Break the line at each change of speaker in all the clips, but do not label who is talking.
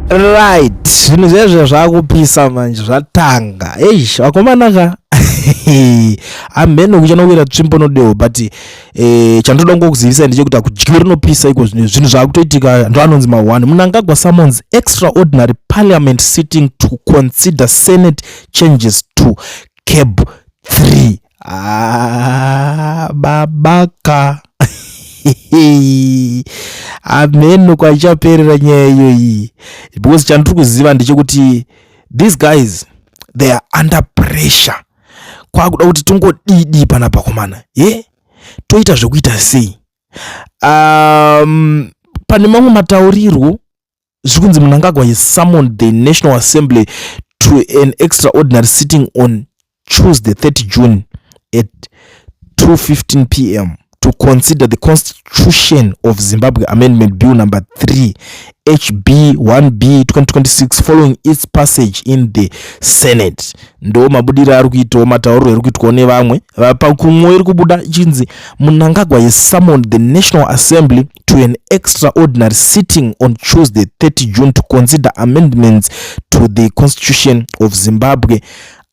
Right, zvinhu zvezvo zvakupisa manje, zvatanga. Eish, vakomana ka, hameno kuchanowira tsvimbo nodewo, but chandoda kungokuzivisai ndechekuti hakudyiwe rinopisa iko. Zvinhu zvakutoitika ndo anonzi ma1. Mnangagwa summons extraordinary parliament sitting to consider Senate changes to CAB 3. Ah, babaka, hameno kwaichaperera nyaya iyoyi, because chandiri kuziva ndechekuti these guys, they are under pressure. Kwakuda kuti tingodidi panapa komana, ye toita zvekuita sei? Pane mamwe mataurirwo zviri kunzi Mnangagwa has summoned the National Assembly to an extraordinary sitting on Tuesday, 30 June at 2:15 p.m. to consider the Constitution of Zimbabwe Amendment Bill Number 3, HB 1B 2026, following its passage in the Senate. Ndo mabudiro ari kuitawo, matauriro eri kuitwawo nevamwe. Pakumwe iri kubuda ichinzi Mnangagwa has summoned the National Assembly to an extraordinary sitting on Tuesday, 30 June to consider amendments to the Constitution of Zimbabwe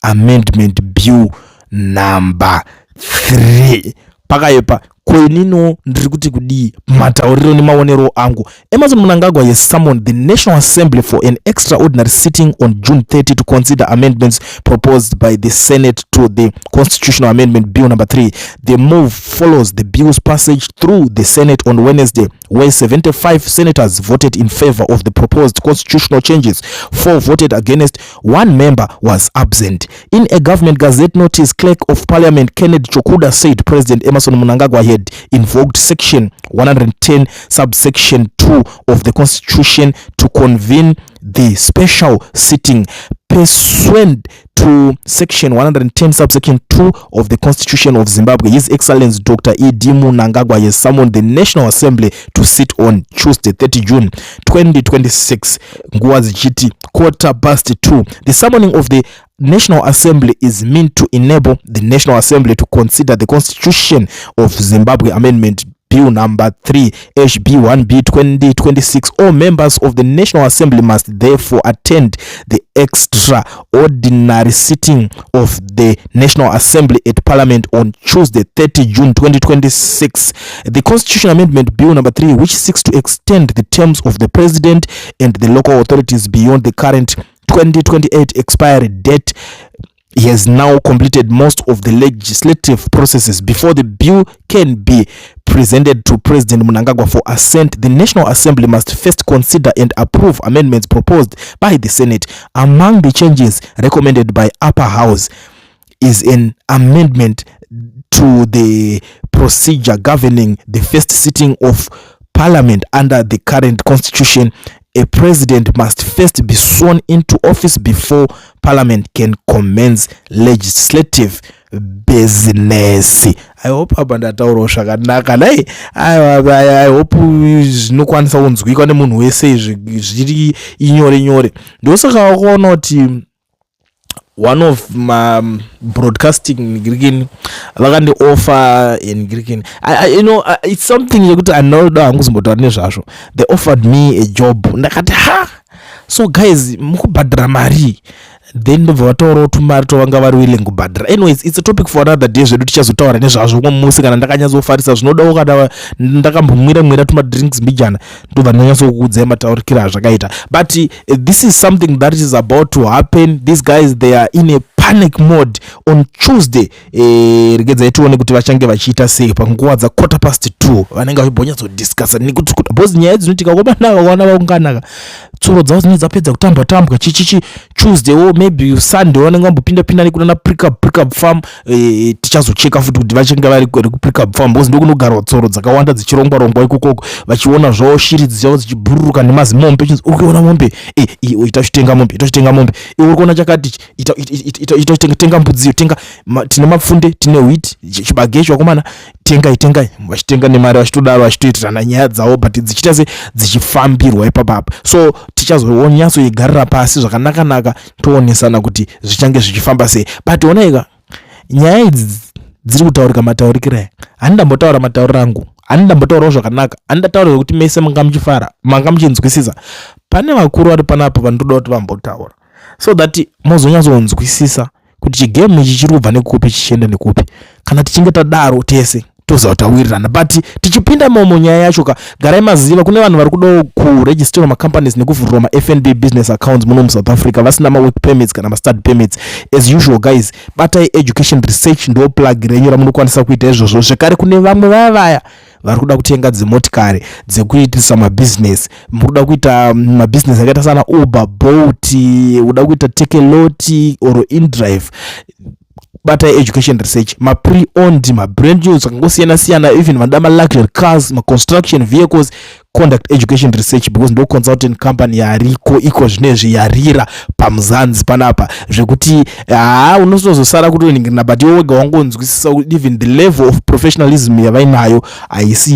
Amendment Bill Number 3. Pakaipa. Koinino ndiri kuti kudii? Matauriro nemaonero angu, Emmerson Mnangagwa has summoned the National Assembly for an extraordinary sitting on June 30 to consider amendments proposed by the Senate to the Constitutional Amendment Bill Number 3. The move follows the bill's passage through the Senate on Wednesday, where 75 senators voted in favor of the proposed constitutional changes. Four voted against, one member was absent. In a Government Gazette notice, Clerk of Parliament Kennedy Chokuda said President Emmerson Mnangagwa had invoked Section 110, subsection 2 of the Constitution to convene the special sitting. Pursuant to Section 110, subsection 2 of the Constitution of Zimbabwe, His Excellency Dr. E.D. Mnangagwa has summoned the National Assembly to sit on Tuesday, 30 June 2026, nguva dzichiti 2:15. The summoning of the National Assembly is meant to enable the National Assembly to consider the Constitution of Zimbabwe Amendment Bill Number 3, HB 1B 2026. All members of the National Assembly must therefore attend the extraordinary sitting of the National Assembly at Parliament on Tuesday, 30 June 2026. The Constitution Amendment Bill Number 3, which seeks to extend the terms of the president and the local authorities beyond the current 2028 expiry date, he has now completed most of the legislative processes. Before the bill can be presented to President Mnangagwa for assent, the National Assembly must first consider and approve amendments proposed by the Senate. Among the changes recommended by upper house is an amendment to the procedure governing the first sitting of Parliament. Under the current constitution, a president must first be sworn into office before Parliament can commence legislative business. I hope apa ndataurawo zvakanaka. Nai, aiwa, I hope zvinokwanisa kunzwikwa nemunhu wese izvi, zviri inyore nyore. Ndosaka wakaona kuti one of ma broadcasting ngirikini vakandioffer ngirikini. It's something yekuti andinoda hangu kuzombotaura nezvazvo. They offered me a job. Ndakati, "Ha, so guys, mukubhadhara mari?" Then ndobva vataurawo tumari twavanga vari willing kubhadhara. Anyways, it's a topic for another day. Zvedu tichazotaura nezvazvo umwe musi kana ndakanyatsofarisa zvinodawo, kana ndakambomwira mwira tumadrinks mbijana, ndobva ndanyatsokuudzai mataurikiro azvakaita. But this is something that is about to happen. These guys, they are in a panic mode on Tuesday. Regedzai tione kuti vachange vachiita sei panguva dza 2:15. Vanenge vachimbonyatsodiscussa nekuti because nyaya dzinoitika komanaka vana vaunganaka, tsoro dzavo dzinenge dzapedza kutambwa tambwa chichichi. Tuesday wo, maybe Sunday, vanenge vambopinda pinda nekunana Precabe Farm. Tichazocheka futi kuti vachange vari kuPrecabe Farm, because ndokunogarwa tsoro dzakawanda dzichirongwa rongwa ikokoko, vachiona zvavo shiri dzichavo dzichibhururuka nemazimombe. Chinzi, "Uri kuona mombe? Ita uchitenga mombe, ita uchitenga mombe. Iwe uri kuona chakati, ita uchitenga, tenga mbudziyo, tenga. Tine mapfunde, tine wheat, chibage icho, vakomana, tengai, tengai." Vachitenga nemari, vachitodaro, vachitoitirana nyaya dzavo, but dzichiita se dzichifambirwa ipapapa. So tichazonyatsoigarira pasi zvakanaka-naka, toonesana kuti zvichange zvichifamba sei. But onaika, nyaya idzi dziri kutaurika mataurikiro aya. Handindambotaura matauriro angu, handindambotaurawo zvakanaka, handindataura zvekuti mese manga muchifara, manga muchinzwisisa. Pane vakuru vari panapa vandoda kuti vambotaura so that mozonyatsonzwisisa kuti chigame ichi chiri kubva nekupi chichienda nekupi. Kana tichinge tadaro tese toziva kuti tawirirana, but tichipinda momo nyaya yacho ka, garai maziva kune vanhu vari kudawo kuregisterwa macompanies nekuvhurirwa maFNB business accounts muno muSouth Africa vasina mawork permits kana mastudy permits. As usual guys, batai Education Research, ndo plug renyu ramunokwanisa kuita izvozvo. Zvekare kune vamwe vaya vaya vari kuda kutenga dzimotikari dzekuitisa mabhizinesi, muri kuda kuita mabhizinesi akaita sana Uber, Bolt, kuda kuita Takealot or inDrive, batai Education Research. Mapre-owned, mabrand new, zvakangosiyana siyana, even vanoda maluxury cars, maconstruction vehicles, contact Education Research because ndo consultant company yariko iko zvinezvi yarira pamuzanzi panapa, zvekuti haa, unotozosara kutoningirina, but iwe wega wangonzwisisa even the level of professionalism yavainayo haisi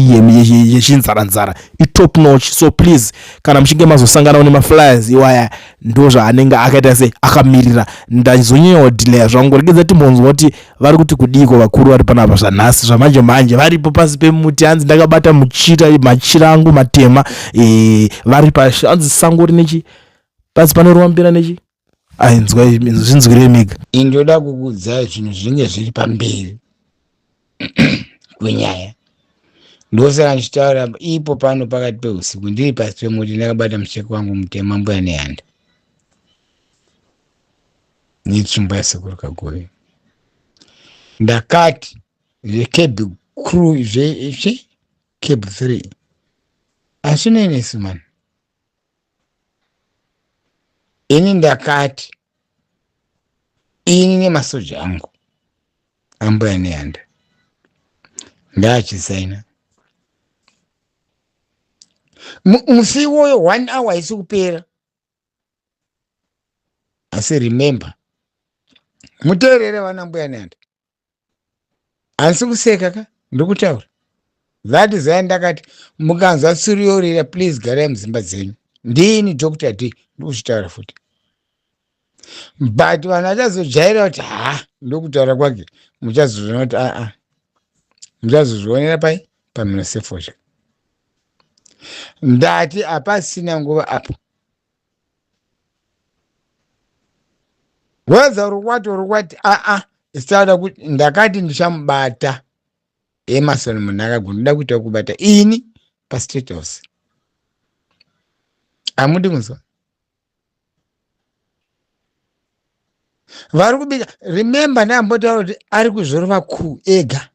yechinzaranzara, itop notch. So please, kana muchinge mazosanganawo nemaflyers iwaya, ndo zvaanenge akaita sei akamirira. Ndazonyanyawo delaya zvangu, regedza timbonzwa kuti vari kuti kudiko vakuru vari panapa zvanhasi zvamanje manje. Varipo pasi pemuti, hanzi ndakabata muchira, machira angu matema. Vari pashi, hanzi sango rinechi pasi panorwambira nechi ainzwa, zvinzwirei mega.
Indoda kukuudzai zvinhu zvinenge zviri pamberi kwenyaya. Ndosaka ndichitaura ipo pano pakati peusiku, ndiri pasi pemuti ndakabata mucheko wangu mutema, Mbuya Nehanda netsvimbo yaSekuru Kagovi. Ndakati zvecab crew, zve CAB 3 hazvinenesi mani. Ini ndakati ini nemasoja angu, aMbuya Nehanda ngaachisaina musi iwoyo, one hour haisi kupera. Asi remember, muteerere vana Mbuya Nehanda, handisi kuseka ka, ndikutaura. That is why ndakati mukanzwa tsuru yorira, please garai mudzimba dzenyu. Ndini Dr D ndikuzvitaura futi, but vanhu vachazojaira kuti ha, ndokutaura kwake. Muchazozviona kuti aa, muchazozvionera pai pamhino sefosha. Ndati hapasina nguva apo whether uri kwati uri kwati aa, isitaura kuti ndakati ndichamubata Emerson Mnangagwa. Ndoda kuita kubata ini paState House, hamudi kunzwa vari kubika. Remember, ndambotaura kuti ari kuzvorova ku ega,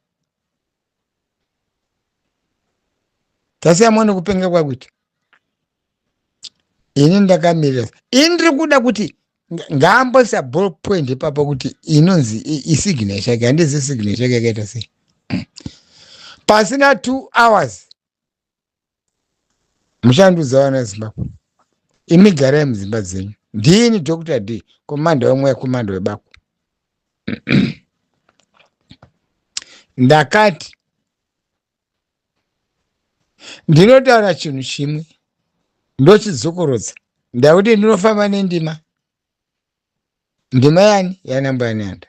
tasiya muone kupenga kwakuita. Ini ndakamirira, ini ndiri kuda kuti ngaamboisa ball point ipapo kuti inonzi isignature yake. Handizi signature yake yakaita sei pasina 2 hours. Muchandudza vana Zimbabwe, imi garai mudzimba dzenyu. Ndini Dr D, komanda wemweya, komanda webako. Ndakati ndinotaura chinhu chimwe ndochidzokorodza, ndakuti ndinofamba nendima, ndima yani yanaMbuya Nehanda.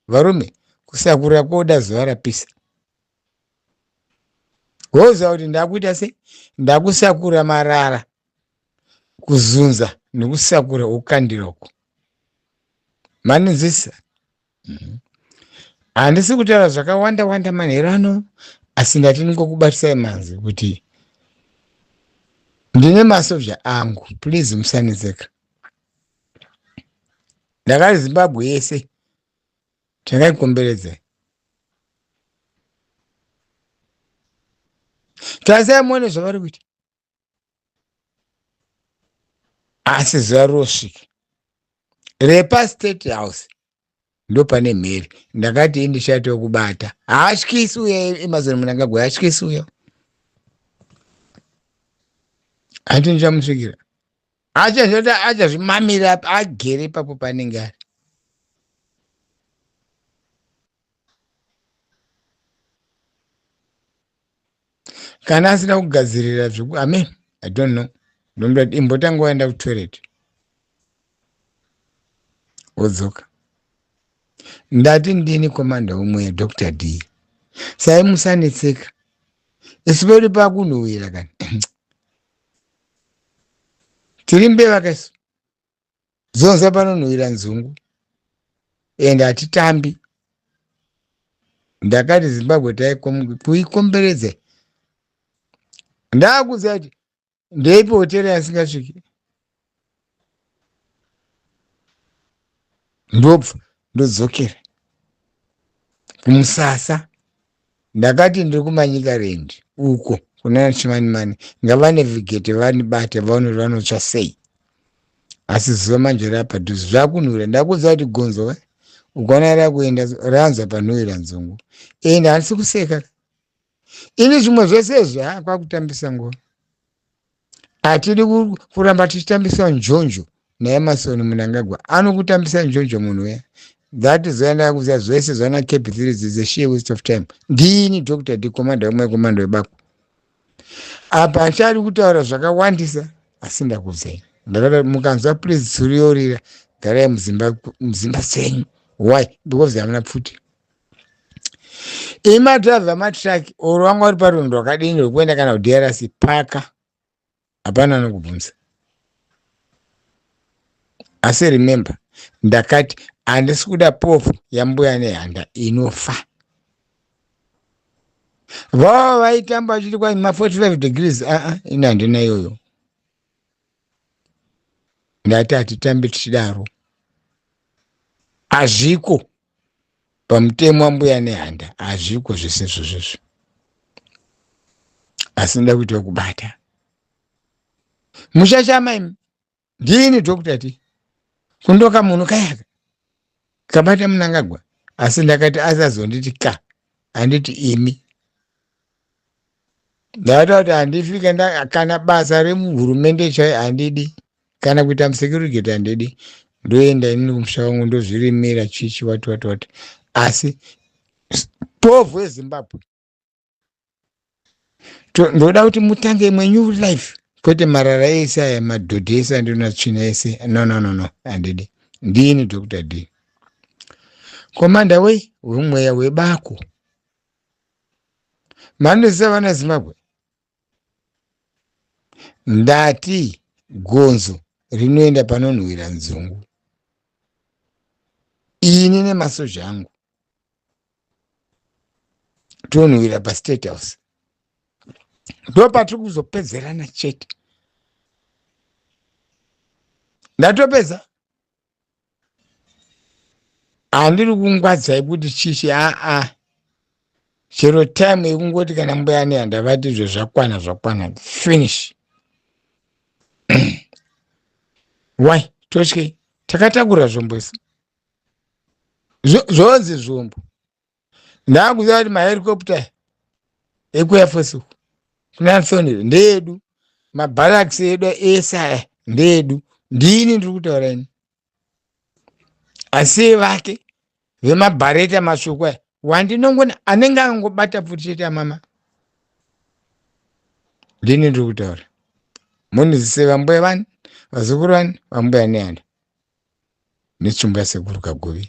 Varume, kusakura kwoda zuva rapisa. Woziva kuti ndakuita sei? Ndakusakura marara, kuzunza nekusakura ukandira uko maninzisa. Handisi kutaura zvakawanda wanda manheru ano, asi ndati ndingokubatisai manzi kuti ndine masoja angu. Please musanetseka. Ndakati Zimbabwe yese takaikomberedzai, tarisai muone zvavari kuita. Asi zuva rosvika repaState House, ndo pane mheri. Ndakati indichati wekubata haatyisi uya Emerson Mnangagwa, haatyisi uya, handi ndichamusvikira. Achazvota, achazvimamira agere ipapo panenge ari. Kana asina kugadzirira zveku, amen, I don't know. Ndomuda kuti imbotanga waenda kutoilet wodzoka. Ndati ndini komanda womweya, Dr D. Sai musanetseka, isu pedu pakunhuhwira kani. Tiri mbeva kaisu. Zonza panonhuwira nzungu. And hatitambi. Ndakati Zimbabwe kuikomberedza. Ndakuziva kuti ndeipi hotera yasingasviki. Ndobva ndodzokera kumusasa. Ndakati ndiri kuManyika Rendi uko kuna Chimanimani, ngavanevhigete vanibate vaone kuti vanotsva sei. Asi zuva manje rapadhuze zvakunhuwira. Ndakuudza kuti gonzo we ukaona rakuenda ranzwa panhuwira nzungu. Ende handisi kuseka ini, zvimwe zvese izvi ha kwakutambisa nguva. Hatidi kuramba tichitambisa njonjo naEmmerson Mnangagwa. Anokutambisa njonjo munhu uya. That is why ndakuziva zvese zvana Cape 3 is a sheer waste of time. Ndini Dr. D, commander wemwe commander webako. Apa handichadi kutaura zvakawandisa, asi ndakuudzai. Ndakati mukanzwa please tsuri yorira, garai muzimba, muzimba dzenyu. Why? Because hamuna pfuti. Imadhiraivha matraki oro vanga vari parwendo rwakadini rwekuenda kana kuDRC paka hapana anokubvunza. Asi remember, ndakati handisi kuda pofu yambuya nehanda inofa. Vava vaitamba vachiti kwai ma 45 degrees, aa ini handina iyoyo. Ndati hatitambi tichidaro, hazviko pamutemo wambuya nehanda, hazviko zvese izvozvizvo. Asi nda kuita kubata muchachama imi. Ndini Dr. T kundoka munhu kayaka kabata Mnangagwa, asi ndakati asazonditi ka handiti imi. Ndakati kuti handifika kana basa remuhurumende chai handidi, kana kuita musecurity handidi. Ndoenda inini kumusha wangu ndozvirimira chichi wati wati wati. Asi povhu yeZimbabwe ndoda kuti mutange imwe new life, kwete marara ese aya, madhodhi ese andina tsvina ese. No, no, no, no, handidi. Ndini Dr. D, komanda wei wemweya webako. Mandiziva vana Zimbabwe, ndati gonzo rinoenda panonhuwira nzungu. Ini nemasoja angu tonhuwira paState House, ndo patiri kuzopedzerana chete. Ndatopedza, handiri kungwadzai kuti chichi aa chero time yekungoti kana mbuya nehanda vati izvo zvakwana, zvakwana, finish. Why totyei? Takatakura zvombo isu, zvonzi zvombo. Ndakuziva kuti mahelicopter ekuair force uku kuna Anthony ndeedu, mabarracks edu ese aya ndeedu. Ndini ndiri kutaura ini, asi vake vemabhareta matsvuku aya wandinongona anenge akangobata pfuti chete amama. Ndini ndiri kutaura, munizise vambuya vani, vazukuru vani, vambuya nehanda netsvimbo yasekuru Kaguvi.